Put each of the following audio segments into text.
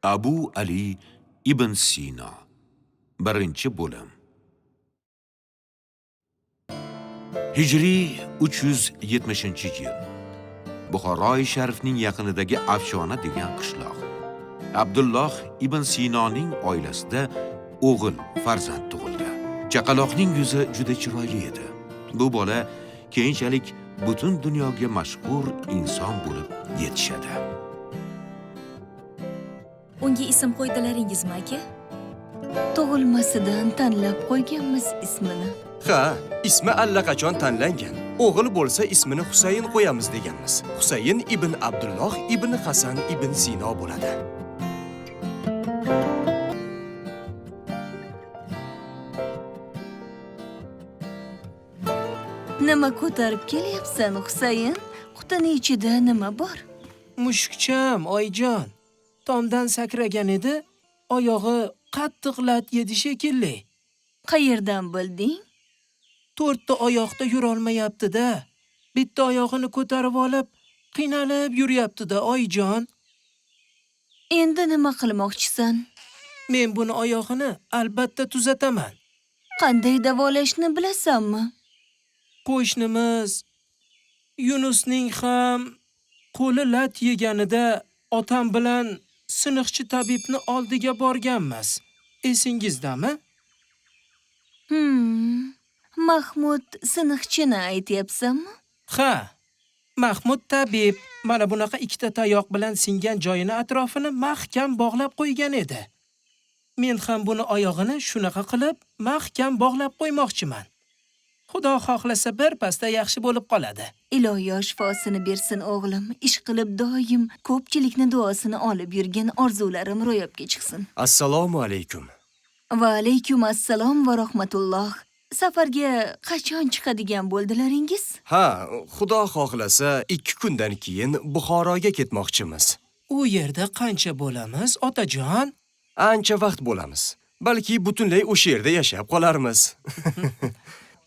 Abu Ali ibn Sino. 1-bo'lim. Hijriy 370-yil. Buxoroi sharifning yaqinidagi Afshona degan qishloq. Abdulloh ibn Sinoning oilasida o'g'il farzand tug'ildi. Chaqaloqning yuzi juda chiroyli edi. Bu bola keyinchalik butun dunyoga mashhur inson bo'lib yetishadi. Unga ism qo'ydilaringizmi, aka? Tug'ilmasidan tanlab qo'yganmiz ismini. Ha, ismi allaqachon tanlangan. O'g'il bo'lsa ismini Husayn qo'yamiz deganmiz. Husayn ibn Abdulloh ibn Hasan ibn Sino bo'ladi. Nima ko'tarib kelyapsan, Husayn? Qutining ichida nima bor? Mushukcham, oyijon. Tomdan sakragan edi, oyog'i qattiq lat yedi shekilli. Qayerdan bilding? 4 ta oyoqda yurolmayapti-da. Bitta oyog'ini ko'tarib olib, qiynalib yuryapti-da, oyijon. Endi nima qilmoqchisan? Men buni oyog'ini albatta tuzataman. Qanday davolashni bilasanmi? Qo'shnimiz Yunusning ham qo'li lat yeganida otam bilan siniqchi tabibni oldiga borganmiz. Esingizdami? Mahmud siniqchini aytyapsanmi? Ha. Mahmud tabib mana bunaqa ikkita tayoq bilan singan joyini atrofini mahkam bog'lab qo'ygan edi. Men ham buni oyog'ini shunaqa qilib mahkam bog'lab qo'ymoqchiman. Xudo xohlasa bir pasda yaxshi bo'lib qoladi. Iloyo shifosini bersin o'g'lim. Ish qilib doim ko'pchilikni duosini olib yurgan orzularim ro'yobga chiqsin. Assalomu alaykum. Va alaykum assalom va rahmatulloh. Safarga qachon chiqadigan bo'ldilaringiz? Ha, Xudo xohlasa 2 kundan keyin Buxoroga ketmoqchimiz. U yerda qancha bo'lamiz, otajon? Ancha vaqt bo'lamiz. Balki butunlay o'sha yerda yashab qolarmiz.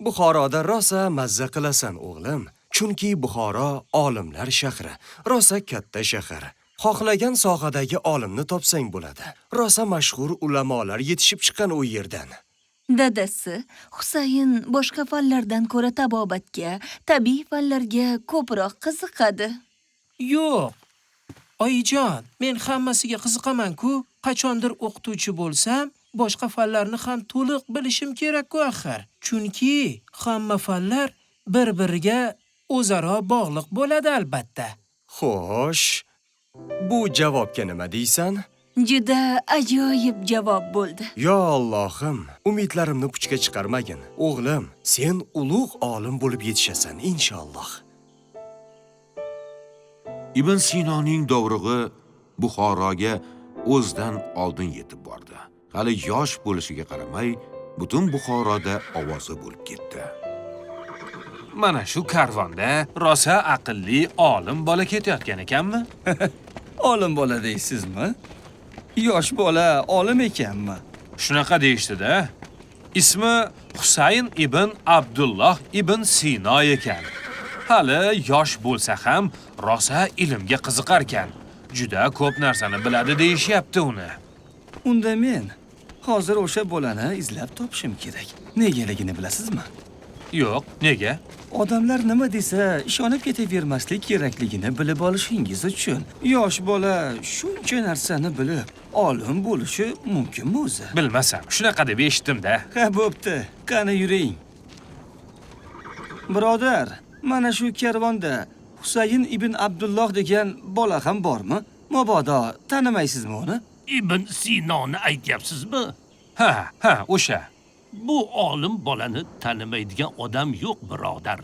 Buxoroda rosa mazza qilasan, o'g'lim. Chunki Buxoro olimlar shahri, rosa katta shahar. Xohlagan sohadagi olimni topsang bo'ladi. Rosa mashhur ulamolar yetishib chiqqan u yerdan. Dadasi, Husayn boshqa fanlardan ko'ra tabobatga, tabiiy fanlarga ko'proq qiziqadi. Yo'q. Oyijon, men hammasiga qiziqaman-ku. Qachondir o'qituvchi bo'lsam, boshqa fanlarni ham to'liq bilishim kerak-ku axir. Chunki hamma fanlar bir-biriga o'zaro bog'liq bo'ladi albatta. Xo'sh, bu javobga nima deysan? Juda ajoyib javob bo'ldi. Yo Allohim, umidlarimni puchga chiqarmagin. O'g'lim, sen ulug' olim bo'lib yetishasan inshaalloh. Ibn Sinoning dovrug'i Buxoroga o'zidan oldin yetib bordi. Hali yosh bo'lishiga qaramay, butun Buxoroda ovozi bo'lib ketdi. Mana shu karvonda rosa aqlli olim bola ketayotgan ekanmi? Olim bola deysizmi? Yosh bola olim ekanmi? Shunaqa deyishdida. Ismi Husayn ibn Abdulloh ibn Sino ekan. Hali yosh bo'lsa ham rosa ilmga qiziqar ekan. Juda ko'p narsani biladi deyishyapti uni. Unda men hozir o'sha bolani izlab topishim kerak. Negaligini bilasizmi? Yo'q, nega? Odamlar nima desa ishonib ketavermaslik kerakligini bilib olishingiz uchun. Yosh bola shuncha narsani bilib, olim bo'lishi mumkinmi o'zi? Bilmasam, shunaqa deb eshitdim-da. Ha, bo'pti. Qani yuring. Birodar, mana shu karvonda Husayn ibn Abdulloh degan bola ham bormi? Mabodo tanimaysizmi uni? Ibn Sinoni aytyapsizmi? Ha, ha, o'sha. Bu olim bolani tanimaydigan odam yo'q, birodar.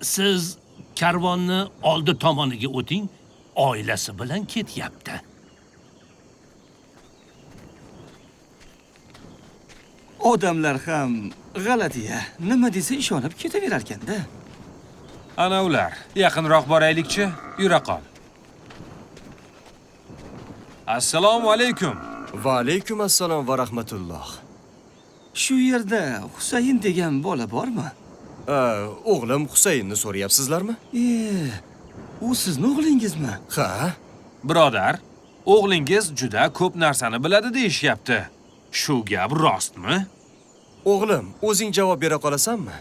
Siz karvonni oldi tomoniga o'ting, oilasi bilan ketyapti. Odamlar ham g'alati-ya, nima desa ishonib ketaverar ekanda. Ana ular. Yaqinroq boraylikchi, yura qol. Assalomu alaykum. Va alaykum assalom va rahmatulloh. Shu yerda Husayn degan bola bormi? O'g'lim Husaynni so'rayapsizlarmi? U sizni o'g'lingizmi? Ha. Birodar, O'g'lingiz juda ko'p narsani biladi deyishyapti. Shu gap rostmi? O'g'lim, o'zing javob bera qolasanmi?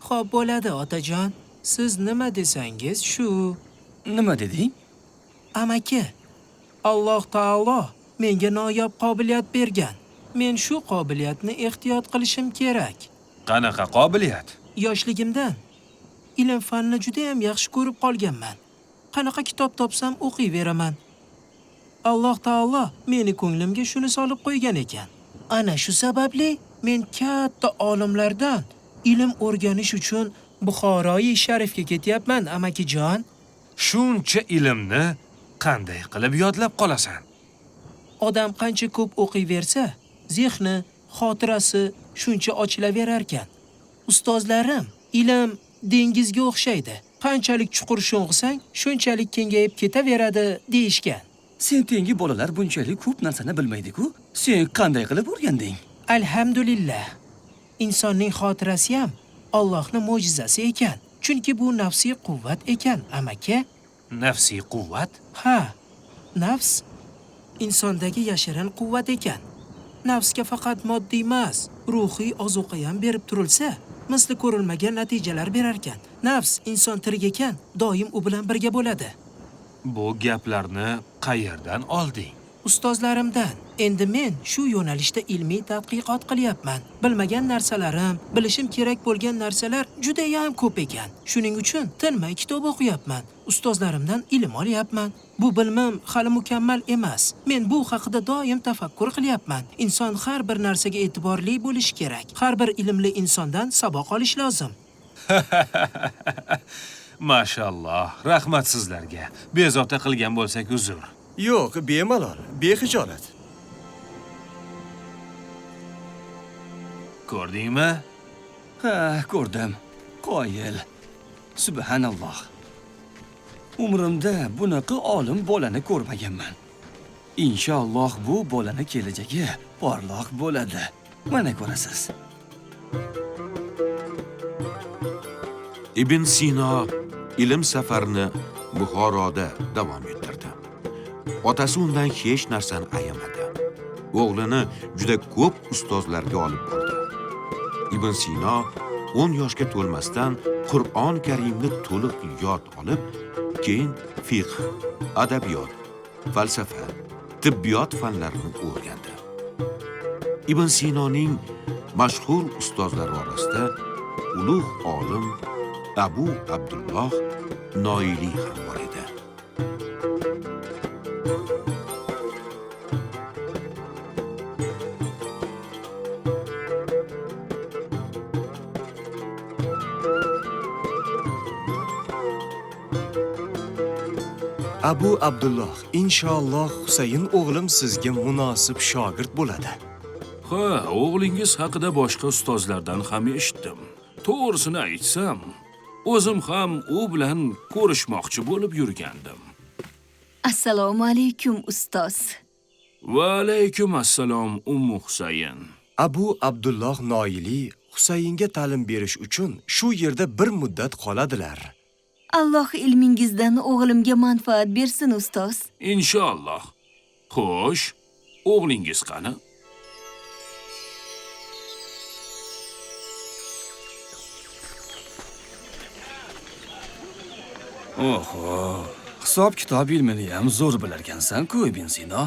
Xo'p bo'ladi, otajon. Siz nima desangiz shu. Nima deding? Amaki, Alloh taolo menga noyob qobiliyat bergan. Men shu qobiliyatni ehtiyot qilishim kerak. Qanaqa qobiliyat? Yoshligimdan ilm fanni juda ham yaxshi ko'rib qolganman. Qanaqa kitob topsam o'qiyveraman. Alloh taolo meni ko'nglimga shuni solib qo'ygan ekan. Ana shu sababli men katta olimlardan ilm o'rganish uchun Buxoroi Sharifga ketyapman, amakijon. Shuncha ilmni qanday qilib yodlab qolasan? Odam qancha ko'p o'qiyversa, zehni, xotirasi shuncha ochilaverarkan. Ustozlarim, ilm dengizga o'xshaydi. Qanchalik chuqur sho'ng'isang, shunchalik kengayib ketaveradi deyishgan. Sen tengi bolalar bunchalik ko'p narsani bilmaydi-ku. Sen qanday qilib o'rganding? Alhamdulillah. Insonning xotirasi ham Allohning mo'jizasi ekan. Chunki bu nafsiy quvvat ekan, amaki. Nafsiy quvvat? Ha, nafs insondagi yashirin quvvat ekan. Nafsga faqat moddiy emas, ruhiy ozuqa ham berib turilsa, misli ko'rilmagan natijalar berar ekan. Nafs inson tirik ekan, doim u bilan birga bo'ladi. Bu gaplarni qayerdan olding? Ustozlarimdan. Endi men shu yo'nalishda ilmiy tadqiqot qilyapman. Bilmagan narsalarim, bilishim kerak bo'lgan narsalar juda ham ko'p ekan. Shuning uchun tinmay kitob o'qiyapman. Ustozlarimdan ilm olyapman. Bu bilimim hali mukammal emas. Men bu haqida doim tafakkur qilyapman. Inson har bir narsaga e'tiborli bo'lishi kerak. Har bir ilmli insondan saboq olish lozim. Mashalloh, rahmat sizlarga. Bezovta qilgan bo'lsak uzr. Yo'q, bemalol, bexijolat. Ko'rdingmi? Ha, ko'rdim. Qoyil. Subhanalloh. Umrimda bunaqa olim bolani ko'rmaganman. Inshaalloh bu bolani kelajagi porloq bo'ladi. Mana ko'rasiz. Ibn Sino ilm safarini Buxoroda davom ettirdi. Otasi undan hech narsani ayamadi. O'g'lini juda ko'p ustozlarga olib bordi. Ibn Sino 10 yoshga to'lmasdan Qur'on Karimni to'liq yod olib, keyin fiqh, adabiyot, falsafa, tibbiyot fanlarini o'rgandi. Ibn Sinoning mashhur ustozlari orasida ulug' olim Abu Abdulloh Noiliy ham bor edi. Abu Abdulloh, inshaalloh Husayn o'g'lim sizga munosib shogird bo'ladi. Ha, o'g'lingiz haqida boshqa ustozlardan ham eshitdim. To'g'risini aytsam, o'zim ham u bilan ko'rishmoqchi bo'lib yurgandim. Assalomu alaykum, ustoz. Va alaykum assalom, Ummu Husayn. Abu Abdulloh Noiliy Husaynga ta'lim berish uchun shu yerda bir muddat qoladilar. Alloh ilmingizdan o'g'limga manfaat bersin, ustoz. Inshaalloh. Xo'sh, o'g'lingiz qani? Oho, hisob-kitob ilmini ham zo'r bilarkansan-ku, Ibn Sino.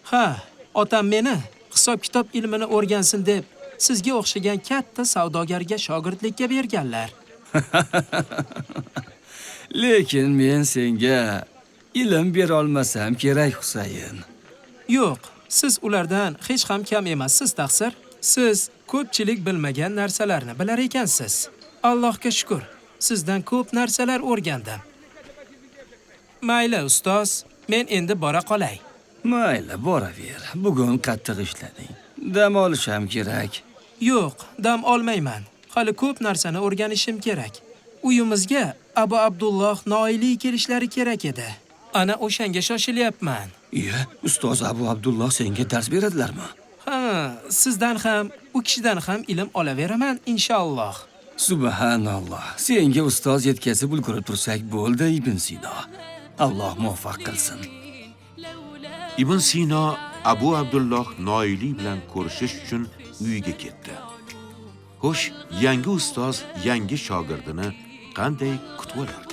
Ha, otam meni hisob-kitob ilmini o'rgansin deb sizga o'xshagan katta savdogarga shogirdlikka berganlar. Lekin men senga ilm bera olmasam kerak, Husayn. Yo'q, siz ulardan hech ham kam emassiz, taqsir. Siz ko'pchilik bilmagan narsalarni bilar ekansiz. Allohga shukr, sizdan ko'p narsalar o'rgandim. Mayli, ustoz, men endi bora qolay. Mayli, boraver. Bugun qattiq ishlading. Dam olish ham kerak. Yo'q, dam olmayman. Hali ko'p narsani o'rganishim kerak. Uyimizga Abu Abdulloh Noiliy kelishlari kerak edi. Ana o'shanga shoshilyapman. Iya, ustoz Abu Abdulloh senga dars beradilarmi? Ha, sizdan ham, u kishidan ham ilm olaveraman inshaalloh. Subhanalloh. Senga ustoz yetkazib ulgurib tursak bo'ldi, Ibn Sino. Alloh muvaffaq qilsin. Ibn Sino Abu Abdulloh Noiliy bilan ko'rishish uchun uyiga ketdi. Xo'sh, yangi ustoz yangi shogirdini qanday kutib olarkan?